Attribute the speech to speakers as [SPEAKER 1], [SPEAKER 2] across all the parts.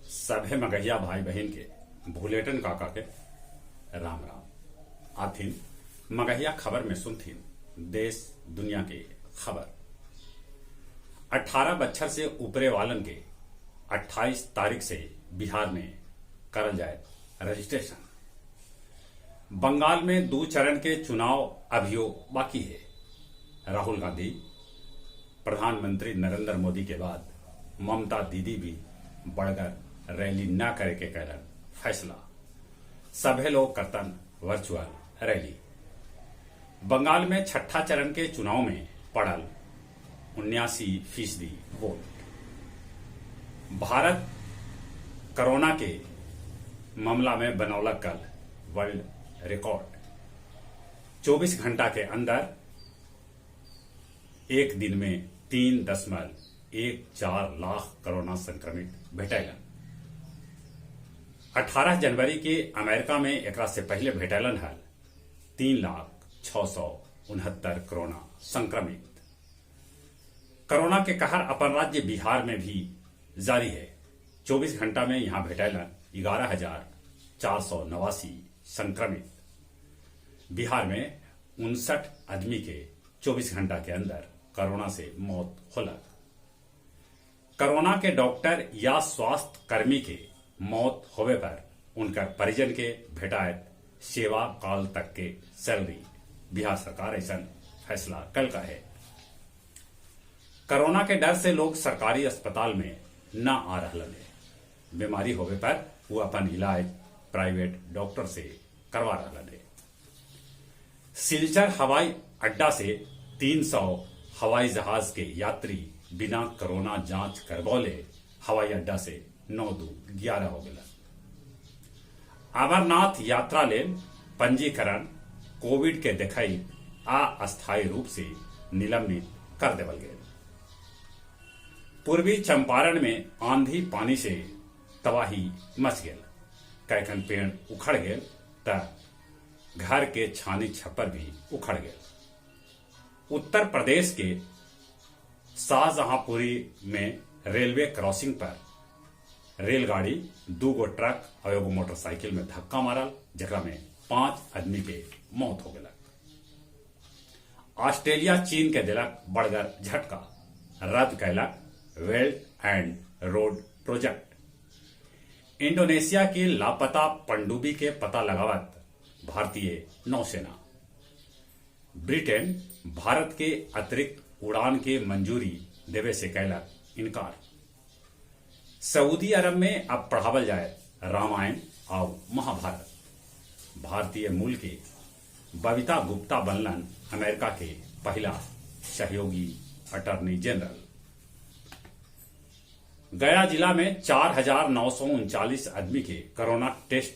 [SPEAKER 1] सभे मगहिया भाई बहिन के भुलेटन काका के राम राम। आथिन मगहिया खबर में सुनथिन देश दुनिया के खबर। 18 बच्छर से ऊपरे वालन के 28 तारीख से बिहार में करल जाए रजिस्ट्रेशन। बंगाल में 2 चरण के चुनाव अभियो बाकी है। राहुल गांधी प्रधानमंत्री नरेंद्र मोदी के बाद ममता दीदी भी बढ़कर रैली न करे के कारण फैसला। सभे लोग करतन वर्चुअल रैली। बंगाल में छठा चरण के चुनाव में पड़ल 79% वोट। भारत कोरोना के मामला में बनौलक कल वर्ल्ड रिकॉर्ड। 24 घंटा के अंदर एक दिन में 3.14 लाख कोरोना संक्रमित भेटैलन। 18 जनवरी के अमेरिका में एकरा से पहले भेटैलन हल 3,00,669 कोरोना संक्रमित। कोरोना के कहर अपन राज्य बिहार में भी जारी है। 24 घंटा में यहां भेटैलन 11,489 संक्रमित। बिहार में 59 आदमी के 24 घंटा के अंदर कोरोना से मौत होला। कोरोना के डॉक्टर या स्वास्थ्य कर्मी के मौत होवे पर उनका परिजन के भेटायत सेवा काल तक के सैलरी। बिहार सरकार ऐसा फैसला कल का है। कोरोना के डर से लोग सरकारी अस्पताल में न आ रहा है। बीमारी होवे पर वो अपन इलाज प्राइवेट डॉक्टर से करवा रहा है। सिलचर हवाई अड्डा से 300 हवाई जहाज के यात्री बिना कोरोना जांच करवौले हवाई अड्डा से 9-2-11 हो गया। अमरनाथ यात्रा ले पंजीकरण कोविड के दिखाई अस्थायी रूप से निलंबित कर देवल गए। पूर्वी चंपारण में आंधी पानी से तबाही मच गया। कैखन पेड़ उखड़ गए त घर के छानी छप्पर भी उखड़ गए। उत्तर प्रदेश के शाहजहांपुरी में रेलवे क्रॉसिंग पर रेलगाड़ी 2 ट्रक और एगो मोटरसाइकिल में धक्का मारल, जकरा में 5 आदमी के मौत हो गया। ऑस्ट्रेलिया चीन के दिलक बड़गर झटका, रद्द कैलक belt and road project. Indonesia की लापता पनडुब्बी के पता लगावत भारतीय नौसेना। ब्रिटेन भारत के अतिरिक्त उड़ान के मंजूरी देवे से कैलक इनकार। सऊदी अरब में अब पढ़ावल जाए रामायण और महाभारत। भारतीय मूल के बबीता गुप्ता बनलन अमेरिका के पहला सहयोगी अटॉर्नी जनरल। गया जिला में 4,939 आदमी के कोरोना टेस्ट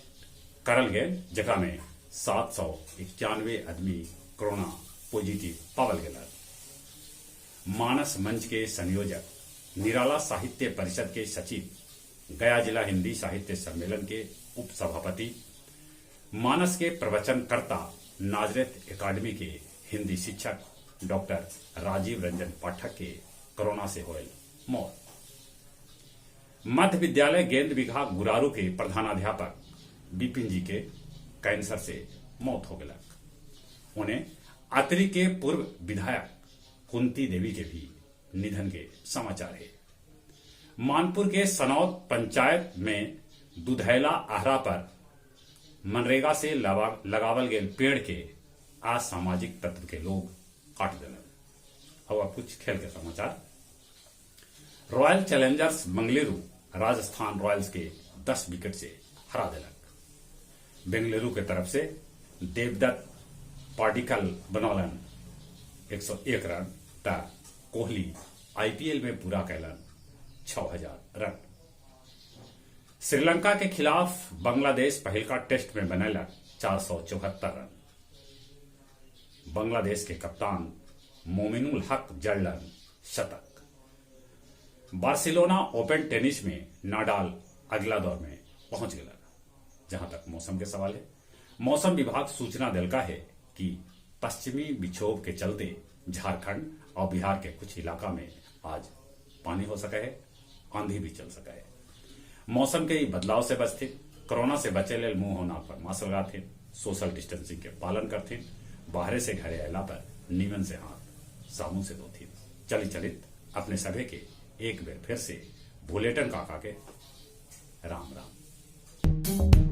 [SPEAKER 1] करल गए, जकरा में 791 आदमी कोरोना पॉजिटिव पावल गए। मानस मंच के संयोजक, निराला साहित्य परिषद के सचिव, गया जिला हिंदी साहित्य सम्मेलन के उपसभापति, मानस के प्रवचनकर्ता, नाजरेथ एकेडमी के हिंदी शिक्षक डॉक्टर राजीव रंजन पाठक के कोरोना से होयल मौत। मध्य विद्यालय गेंद बिघा गुरारू के प्रधानाध्यापक बिपिन जी के कैंसर से मौत हो गया। उन्हें अतरी के पूर्व विधायक कुंती देवी के भी निधन के समाचार है। मानपुर के सनौत पंचायत में दुधैला आहरा पर मनरेगा से लगावल गए पेड़ के असामाजिक तत्व के लोग काट दिलन। अब आप कुछ खेल के समाचार। Royal Challengers Bengaluru Rajasthan Royals के 10 विकेट से हरा दिलक। बेंगलुरु के तरफ से देवदत्त पाडिकल बनौलन 101 रन त कोहली आईपीएल में पूरा कैलन 6000 रन। श्रीलंका के खिलाफ बांग्लादेश पहलका टेस्ट में बनैलक 474 रन। बांग्लादेश के कप्तान मोमिनुल हक जड़लन शतक। बार्सिलोना ओपन टेनिस में नाडाल अगला दौर में पहुंच गया। जहां तक मौसम के सवाल है, मौसम विभाग सूचना दिलका है कि पश्चिमी विक्षोभ के चलते झारखंड और बिहार के कुछ इलाका में आज पानी हो सका है, आंधी भी चल सका है। मौसम के ई बदलाव से बचथिन, कोरोना से बचे लेल मुंह और नाक पर मास्क लगाथिन, सोशल डिस्टेंसिंग के पालन करथिन, बाहरे से घरे अयला पर नीमन से हाथ साबुन से धोथिन। चली चलित अपने सभे के एक बेर फिर से भुलेटन काका के राम राम।